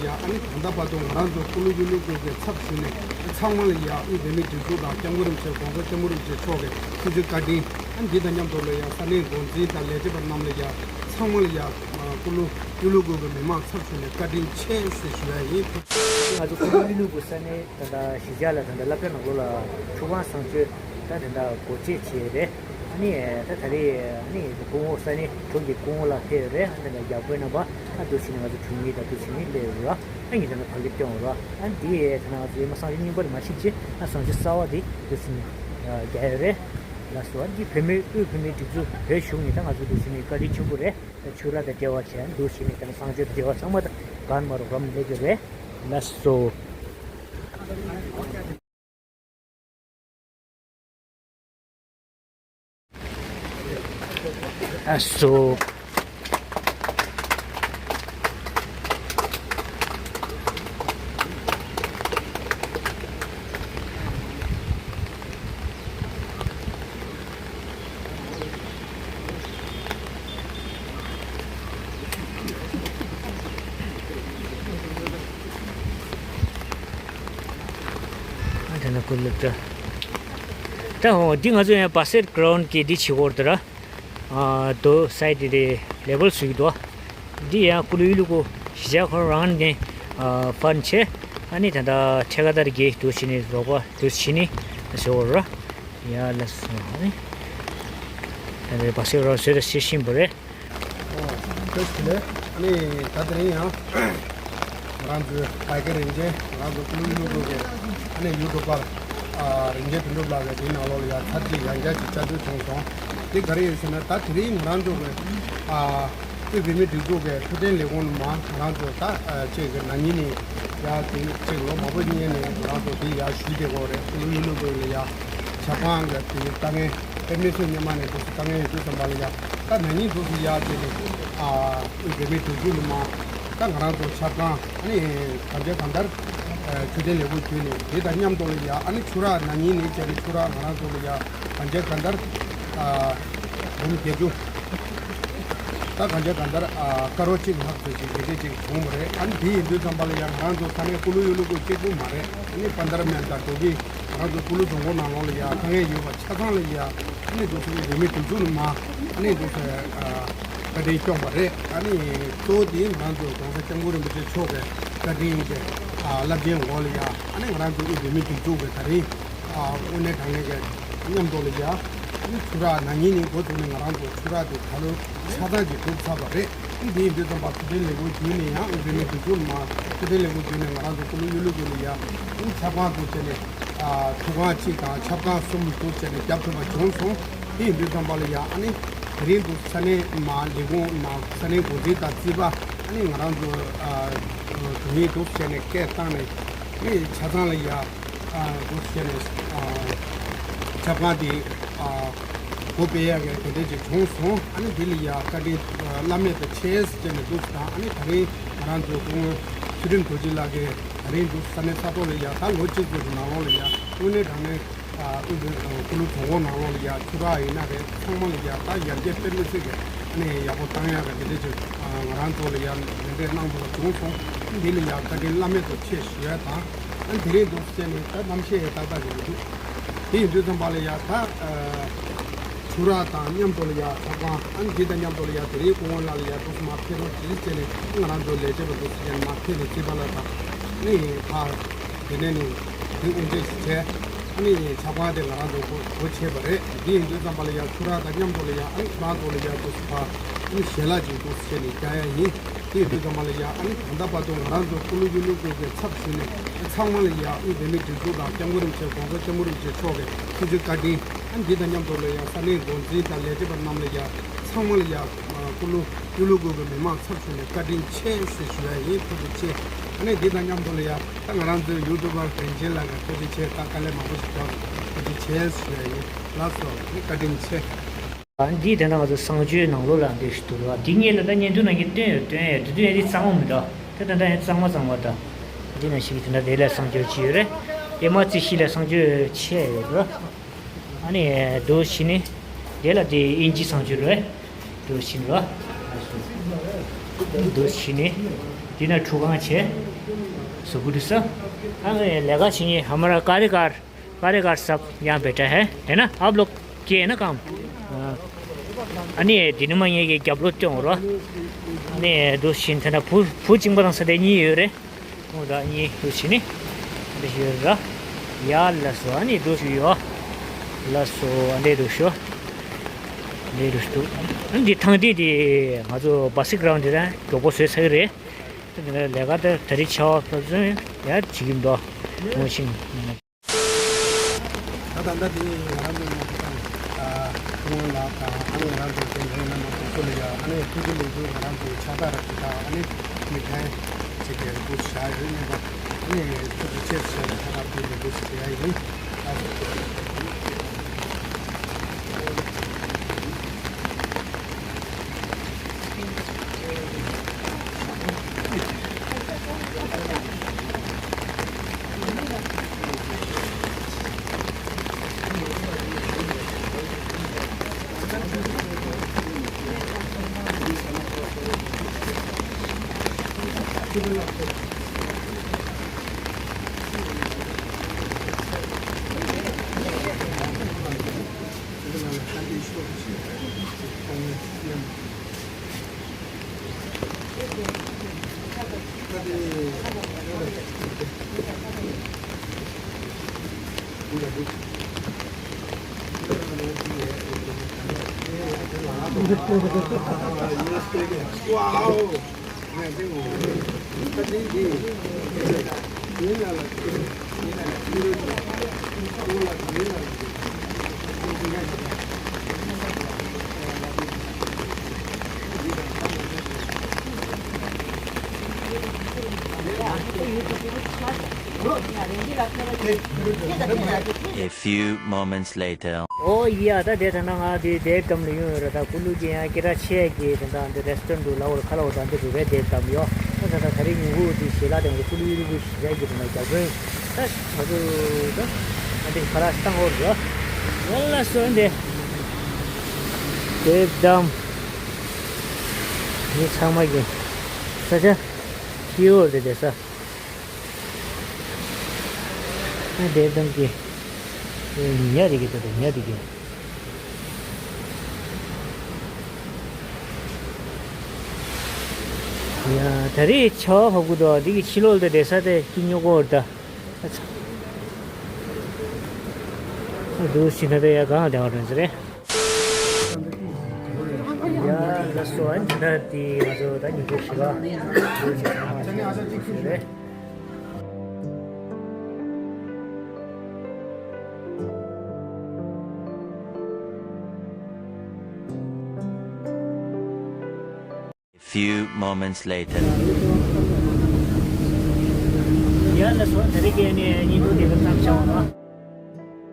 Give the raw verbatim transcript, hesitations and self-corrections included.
ཡ། ཨ་ནི་ད་ལྟ་བར་དུ་ང་རང་ཚོ་ཀུ་ལུ་གཡུ་ལུ་ཀུ་གི་ཚབ་ཞུས་ནས་ཚང་མ་ལ་ཡ་དབུས་བོད་མིའི་སྒྲིག་འཛུགས་དང་སྐྱབས་མགོན་རིན་པོ་ཆེ་༸གོང་ས་༸སྐྱབས་མགོན་རིན་པོ་ཆེ་མཆོག་གི་ཐུགས་རྗེ་བཀའ་དྲིན། ཨ་ནི་འདི་དང་མཉམ་དུ་ལ་ཡ་ས་གནས་འགོ་འཛིན་དང་ལས་བྱེད་པ་རྣམས་ལ་ཡ་ཚང་མ་ལ་ཡ་ཀུ་ལུ་གཡུ་ལུ་ཀུ་གི་མི་མང་ཚབ་ཞུས་ནས་བཀའ་དྲིན་ཆེ་ཟེར་ཞུ་ཡ་ཡིན། ང་ཚོ་ཀུ་ལུ་གཡུ་ལུ་ཀུ་ས་གནས་ད་ལྟ་གཞིས་ཆགས་ལ་ད་ལྟ་སློབ་གྲྭ་ནང་ལོགས་ལ་ཁྲུས་ཁང་གསང་སྤྱོད་ད་དེ་འདྲ་སྒོ་འབྱེད་བྱས་རེད། ཨ་ནི་ད་ད་རེས་ཨ་ནི་སྐུ་ངོ་ས་གནས་དྲུག་གི་སྐུ་ངོ་ལགས་ཕེབས་ཡོད་རེད། ཨ་ནི་ད་ལྟ་ཡག་པོའི་རྣམ་པ་ཨ་འདུག་བྱས་ནས་ང་ཚོ་གྲོལ་མཁན་ད་འདུག་བྱས་ནས་སླེབས་ཡོད་ར། ཨ་ནི་ད་ལྟ་གར་སླེབས་སྐྱོང་ཡོད་ར། ཨ་ནི་དེ་ད་ང་ཚོ་ཡེ་མ་གསང་སྤྱོད་རྙིང་པ་རེད་མ་ཤེས་ཅི། ཨ་གསང་སྤྱོད་གསར་བ་དེ་འདུག་བྱས་ནས་རྒྱག་ཡོད་རེད། ལགས་སོ། ཨ་ནི་བོད་མི་དབུས་བོད་མིའི་སྒྲིག་འཛུགས་བོད་གཞུང་ནས་ད་ང་ཚོ་འདུག་བྱས་ནས་བཀའ་དྲིན་ཆེན་པོ་རེད། ཆུ་ར་དང་འབྲེལ་བ་བྱས་འདུག་བྱས་ནས་ད་གསང་སྤྱོད་དང་འབྲེལ་བ་ཚང་མ་ད་གང་མ་རུ་རམ་ལས་ཀྱི་རེད། ལགས་སོ། ལགས་སོ། ཨ་དེ་ན་ཀུ་ལུ་ཏྲ། ད་འོ་འདི་ང་ཚོ་ཡང་བ་སེར་གྷ་རའུན་ཌི་གི་འདི་བྱེད་དགོས་རེད་ད་ར། ཨ་དོ་སའི་ཌི་དེ་ལེ་བལ་བཟོ་གི་འདུག་འདི་ཡང་ཀུ་ལུ་གཡུ་ལུ་ཀུ་གཞིས་ཆགས་ཁོ་རང་ནས་ཨ་ཕན་བྱས། ཨ་ནི་ད་ལྟ་ཁྲལ་ཁ་ཏར་གྱིས་འདུག་བྱས་ནས་རོགས་པ་འདུག་བྱས་ནས་བཟོ་དགོས་རེད། ཡ་ལ་སོ་ནི། ད་ནི་བ་སེར་རོ་བཟོས་ད་ཤེས་བཞིན་པ་རེད། ཨོ་ཁྱོད་ཀྱིས་ལས་ཨ་ནི་ད་དེ་རིང་ཡང་ང་རང་ཚོའི་བར་གྱི་རིན་ཆེན་ང་རང་ཚོ་ཀུ་ལུ་གཡུ་ལུ་ཀུ་གི་ཨ་ནི་ཡུ་ཊུབ་པར་ཨ་རིན་ཆེན་དོན་གྲུབ་ལགས་ཀྱིས་དེའི་ནང་ལོགས་ལ་ཡང་ཚར་གཅིག་ཡང་བསྐྱར་གྱི་བཅར་འདྲི་བྱུང་སོང་། དེ་ག་རེ་ཡིན་ཟེར་ན་ད་དེ་རིང་ང་རང་ཚོ་གི་ཨ་དབུས་བོད་མིའི་སྒྲིག་འཛུགས་ཀྱི་འཕྲོད་བསྟེན་ལས་ཁུངས་ནང་ང་རང་ཚོ་ད་ཨ་ཅིག་གི་ན་ནིང་ནས་ཡ་དེ་ཅིག་ལོ་མང་པོ་སྔོན་ནས་ང་རང་ཚོ་དེ་ཡ་ཞུས་བསྡད་ཡོད་རེད། ཀུ་ལུ་གཡུ་ལུ་ཀུ་ལ་ཡ་ཆབ་ཁང་གི་དེ་དཀའ་ངལ་དཔེ་མི་སྲིད་སྔོན་མ་ནས་འདུག་དཀའ་ངལ་ཡོད་དུས་ཙམ་པ་ལ་ཡ་ད་ན་ནིང་འདུག་སེ་ཡ་དེ་ནས་ཨ་དབུས་བོད་མིའི་སྒྲིག་འཛུགས་ལ་མ་ད་ང་རང་ཚོ་ཆབ་ཁང་ཨ་ནི་གང་ལྟར་གང་ལྟར་འཕྲོད་བསྟེན་ལས་ཁུངས་བརྒྱུད་ནས་དེ་དང་མཉམ་དུ་ལ་ཡ་ཨ་ནི་ཆུ་རགས་ན་ནིང་ནས་བྱས་ནས་ཆུ་རགས་ང་རང་ཚོ་ལ་ཡ་གང་ལྟར་གང་ལྟར་ཨ་འབུམ་བརྒྱད་ཅུ། ད་གང་ལྟར་གང་ལྟར་ཨ་དཀར་པོ་གཅིག་ལྷག་ཙམ་ཞིག་དེ་འདྲས་ཅིག་བྱུང་བ་རེད། ཨ་ནི་དེ་ཡིན་དུས་ཙམ་པ་ལ་ཡང་ང་རང་ཚོ་ས་གནས་ཀུ་ལུ་གཡུ་ལུ་ཀུ་གཅིག་པུ་མ་རེད། ཨ་ནི་པན་དར་མེལ་དང་འགྲོ་གི་ང་རང་ཚོ་ཀུ་ལུ་རྫོང་ཁོངས་ནང་ལོགས་ལ་ཡང་དཀའ་ངལ་ཡོད་པ་ཆ་ཚང་ལ་ཡང་ཨ་ནི་འདུག་སེ་བོད་མིའི་སྒྲིག་འཛུགས་ནས་མ་ཨ་ནི་འདུག་སེ་ཨ་བཀའ་དྲིན་སྐྱོང་བ་རེད། ཨ་ནི་གཙོ་བོ་དེ་ང་རང་ཚོ་༸གོང་ས་༸སྐྱབས་མགོན་རིན་པོ་ཆེ་མཆོག་གི་བཀའ་དྲིན་གྱི་ཨ་རླབས་ཆེན་འོག་ལ་ཡང་ཨ་ནི་ང་རང་ཚོ་དབུས་བོད་མིའི་སྒྲིག་འཛུགས་ཀྱི་ད་རིང་ཨ་དངོས་གནས་དྲང་གནས་ཀྱི་མཉམ་དུ་ལ་ཡ། ཨ་ནི་ཆུ་རགས་ན་ནིང་ནས་འགོ་བཙུགས་ནས་ང་རང་ཚོ་ཆུ་རགས་དེ་ད་ལོ་ཆ་ཚང་གཅིག་གྲུབ་ཚར་བ་རེད། ཨ་ནི་དེ་ཡིན་དུས་ཙམ་པ་འཕྲོད་བསྟེན་ལས་ཁུངས་བརྒྱུད་ནས་ཡང་དབུས་བོད་མིའི་སྒྲིག་འཛུགས་ནས་མ་འཕྲོད་བསྟེན་ལས་ཁུངས་བརྒྱུད་ནས་ང་རང་ཚོ་ཀུ་ལུ་གཡུ་ལུ་ཀུ་ལ་ཡ། ཨ་ནི་ཆབ་ཁང་དུ་བྱས་ནས་ཨ་ཐུགས་ཁང་གཅིག་དང་ཆབ་ཁང་གསུམ་དུ་བྱས་ནས་བརྒྱབ་ཐུབ་པ་བྱུང་སོང་། དེ་ཡིན་དུས་ཙམ་པ་ལ་ཡ་ཨ་ནི་དེ་རིང་དུ་ས་གནས་མ་ལས་ཁུངས་མ་ས་གནས་འགོ་འཛིན་དང་རྩིས་པ་ཨ་ནི་ང་རང་ཚོ་ཨ་དུ་ཡིན་དུ་བྱས་ནས་སྐད་བཏང་ནས་ཨ་ནི་ཆ་ཚང་ལ་ཡ། ཨ་འདུག་བྱས་ནས་ཨ་ཆབ་ཁང་དེ་ཨ་སྒོ་ཕྱེ་ཡག་གི་དེ་འདྲ་ཅིག་བྱུང་སོང་། ཨ་ནི་དེ་ལ་ཡ་བཀའ་དྲིན་བླ་མེད་དུ་ཆེ་ཟེར་ནས་འདུག་དང་། ཨ་ནི་ད་རིང་ང་རང་ཚོ་སྐུ་ངོ་ཚུལ་ཁྲིམས་རྡོ་རྗེ་ལགས་ཀྱིས་ད་རིང་འདུག་ས་གནས་ས་ཐོག་ལ་ཡ་ད་ལོ་གཅིག་ཙམ་གྱི་ནང་ལོགས་ལ་ཡ་དངོས་གནས་དྲང་གནས་ཨ་དབུས་བོད་ཀུ་ལུ་རྫོང་ཁོངས་ནང་ལོགས་ལ་ཡ་ཆུ་རགས་ཡིན་ན་རེད། ཚང་མ་ལ་ཡ་ད་ཡར་རྒྱས་དཔེ་མི་སྲིད་ཀྱི་ཨ་ནི་ཡག་པོ་བཏང་ཡག་གི་དེ་འདྲ་ཅིག་ཨ་ང་རང་ཚོ་ལ་ཡ་མཎྜལ་གནང་ཐུབ་པ་བྱུང་སོང་། ཨ་ནི་དེ་ལ་ཡ་བཀའ་དྲིན་བླ་མེད་དུ་ཆེ་ཞུ་ཡ་དང་། ཨ་ནི་དེ་རིང་འདུག་བྱས་ནས་ད་གནམ་གཤིས་ཡང་ཏག་ཏག་ཅིག་མི་འདུག་དེ་ཡིན་དུས་ཙམ་པ་ལ་ཡ་ད་ཨ་ཆུ་རགས་དང་མཉམ་དུ་ལ་ཡ་ཆབ་ཁང་། ཨ་ནི་དེ་དང་མཉམ་དུ་ལ་ཡ་དེ་རིང་སྐུ་ངོ་ལགས་ལ་ཡ་འདུག་མར་ཕེབས་རོགས་གྱིས་བྱས་ནས་ང་རང་ཚོ་ལས་བྱེད་པ་འདུག་བྱས་ནས་མར་ཕེབས་ནས་རྩིས་པ་ལ་དང་ནི་ཕར་དེ་ནས་ནི་དེ་དབུ་འབྱེད་བྱས། ཨ་ནི་ཆབ་ཁང་དེ་ང་རང་ཚོ་སྒོ་སྒོ་ཕྱེས་པ་རེད། དེ་ཡིན་དུས་ཙམ་པ་ལ་ཡ་ཆུ་རགས་དང་མཉམ་དུ་ལ་ཡ་ཨ་ནི་ཆུ་རགས་ཚོ་ལ་ཡ་འདུག་ཕར་ཨ་ནི་ཞལ་ལག་ཅིག་འདུག་བྱས་ནས་རྒྱག་ཡ་ཡིན། དེ་ཡིན་དུས་ཙམ་པ་ལ་ཡ་ཨ་ནི་ད་ལྟ་བར་དུ་ང་རང་ཚོ་ཀུ་ལུ་གཡུ་ལུ་ཀུ་གི་ཚབ་ཞུས་ནས་ཚང་མ་ལ་ཡ་དབུས་བོད་མིའི་སྒྲིག་འཛུགས་དང་སྐྱབས་མགོན་རིན་པོ་ཆེ་༸གོང་ས་༸སྐྱབས་མགོན་རིན་པོ་ཆེ་མཆོག་གི་ཐུགས་རྗེ་བཀའ་དྲིན། ཨ་ནི་འདི་དང་མཉམ་དུ་ལ་ཡ་ས་གནས་འགོ་འཛིན་དང་ལས་བྱེད་པ་རྣམས་ལ་ཡ་ཚང་མ་ལ་ཡ་ཀུ་ལུ་གཡུ་ལུ་ཀུ་གི་མི་མང་ཚབ་ཞུས་ནས་བཀའ་དྲིན་ཆེ་ཟེར་ཞུ་ཡ་ཡིན། ཐུགས་རྗེ་ཆེ། ཨ་ནི་འདི་དང་མཉམ་དུ་ལ་ཡ་ད་ང་རང་ཚོའི་ཡུ་ཊུབ་པར་རིན་ཆེན་ལགས་ཀྱི་ཐུགས་རྗེ་ཆེ། ད་དཀའ་ལས་མང་པོ་ཞིག་བརྒྱབ། ཐུགས་རྗེ་ཆེ་ཞུ་ཡ་ཡིན། ལགས་སོ། བཀའ་དྲིན་ཆེ། ཨ་འདི་དེ་འདྲ་ང་ཚོ་གསང་སྤྱོད་ནང་ལོགས་ལ་འདི་ཞིག་འདུག་ར། འདི་ངེད་ལ་ད་བརྙན་ཐུང་ནང་གི་སྟོན་ཡོད་སྟོན་ཡོད། དེ་དུས་ཡང་འདི་གཙང་མ་མི་འདྲ། དེ་ད་ལྟ་ཡང་གཙང་མ་གཙང་མ་ད། འདི་ནང་ཞིག་དེ་འདྲ་དེ་ལ་གསང་སྤྱོད་ཅི་ཡོད་རེད། ཨེ་མ་རྩི་ཤི་ལ་གསང་སྤྱོད་ཆེ་ཡོད་ར། ཨ་ནི་འདུག་བྱས་ནས་དེ་ལ་དེ་ཨིན་ཇི་གསང་སྤྱོད་རེད། འདུག་བྱས་ནས་ར། འདུག་བྱས་ནས། འདི་ན་ཁྲུ་གང་བྱས། བཟོ་གི་འདུག་ས། ཨ་ནི་ལས་ཀ་བྱེད་མཁན་ཧ་མ་ར་ཀ་རི་ཀར། ཀ་རི་ཀར་སབ་ཡང་བེ་ཏྲ་ཧེ། དེ་ན་ཨབ་ལོག་སྐྱེས་ན་གང་། ཨ་ནི་འདི་ནི་མ་ངེད་ཀྱི་རྒྱབ་ལོག་སྟོན་འོ་ར། ཨ་ནི་འདུག་བཞིན་དེ་ན་བུ་བུ་གཅིག་པ་དང་ས་དེ་གཉིས་ཡོད་རེད། འོ་ད་གཉིས་འདུག་བཞིན་ནི། འདི་ཡོད་ར། ཡ་ལ་སོ་ཨ་ནི་འདུག་ཞུ་ཡོ། ལ་སོ་ཨ་འདྲས་འདུག་ཤོ། འདྲས་འདུག་ཤོ། ཨ་འདི་ཐང་འདི་འདི་ང་ཚོ་བ་སི་གྷ་རའུན་འདི་ར་མགྱོགས་པོ་བཟོས་ཚར་གི་རེད། ལས་ཀ་དེ་ད་རེས་ཆ་བ་ཕབ་ཚུན་ཡར་བྱེད་ཀྱི་འདུག་ངོ་ཤིང་། ད་ད་ལྟ་དེ་ང་རང་ཚོའི་ནང་དུ་དང་ཁོང་ལགས་དང་ཨ་ནེ་ང་རང་ཚོའི་དེ་ནས་ན་མ་ཁོང་ཚོ་ལ་ཡ་ཨ་ནེ་ཐུགས་རྗེ་ལེགས་འབུལ། ང་རང་ཚོའི་ཕྱག་རྟགས་ར་ཅིག་དང་ཨ་ནེ་མི་ཕན་ཅིག་གི་རིན་པོ་ཆེ་བཞག་ཡོད་ནས་པ། ཨ་ནེ་ཐུགས་རྗེ་ཆེ་ཟེར་ནས་ཕྱག་རྟགས་ཕུལ་ནས་འདུག་ཟེར་ཡ་ཡིན། Wow! A few moments later. ཨོ་ཡ། ད་དེ་ད་ན་ང་དེ་དེབ་གཏམ་ལ་ཡོང་ཡོད་ར། ད་ཀུ་ལུ་གི་ཡང་སྐད་གྲགས་ཆེ་གི་དེ་ད་འདི་རེ་སི་ཊོ་རན་ཊུ་ལ་འོར་ཁ་ལ་འོར་ད་འདི་རུ་རེ་དེབ་གཏམ་ཡོད། ད་ད་ད་ད་རེས་ཉིན་གུང་དེ་ཞེ་ལ་དེ་ང་ཀུ་ལུ་ཡུ་རུ་གུ་ཞེ་གི་དེ་ན་རྒྱ་དཔོན་ད་ད་དུ་ད་ད་འདི་ཁ་ར་སྟངས་འོར་ར། ཡོད་ལ་སོན་དེ་དེབ་གཏམ་མི་ཚང་མ་གི་ས་ཆ་ཤི་འོར་དེ་དེ་ས། ཨ་དེ་དང་གི་ཉ་རིག་གི་དེ་དང་ཉ་རིག་གི། ཡ་ད་རེས་ཆ་བ་ཧ་གོ་འདུག་འདི་གི་ཕྱི་ལོགས་དེ་དེ་ས་དེ་སྐྱིད་ཉོ་གོ་ད། ཨ་ཚ། ཨ་འདུག་ཕྱི་ན་དེ་ཡ་གང་དེ་བ་རེད་ཟེར་རེད། ཡ་ལ་སོ་ཨན་ད་དེ་ང་ཚོ་ད་ཉིན་གུང་ཞིག་ལ་འདུག་ཅིག་ཚང་མ་ཞིག་ཞིག་རེད། Few moments later. ཡ་ལ་སོ་ད་རེས་ཀྱི་ནས་ཉིན་གུང་དེ་ག་ཙམ་བྱ་བ་ལ།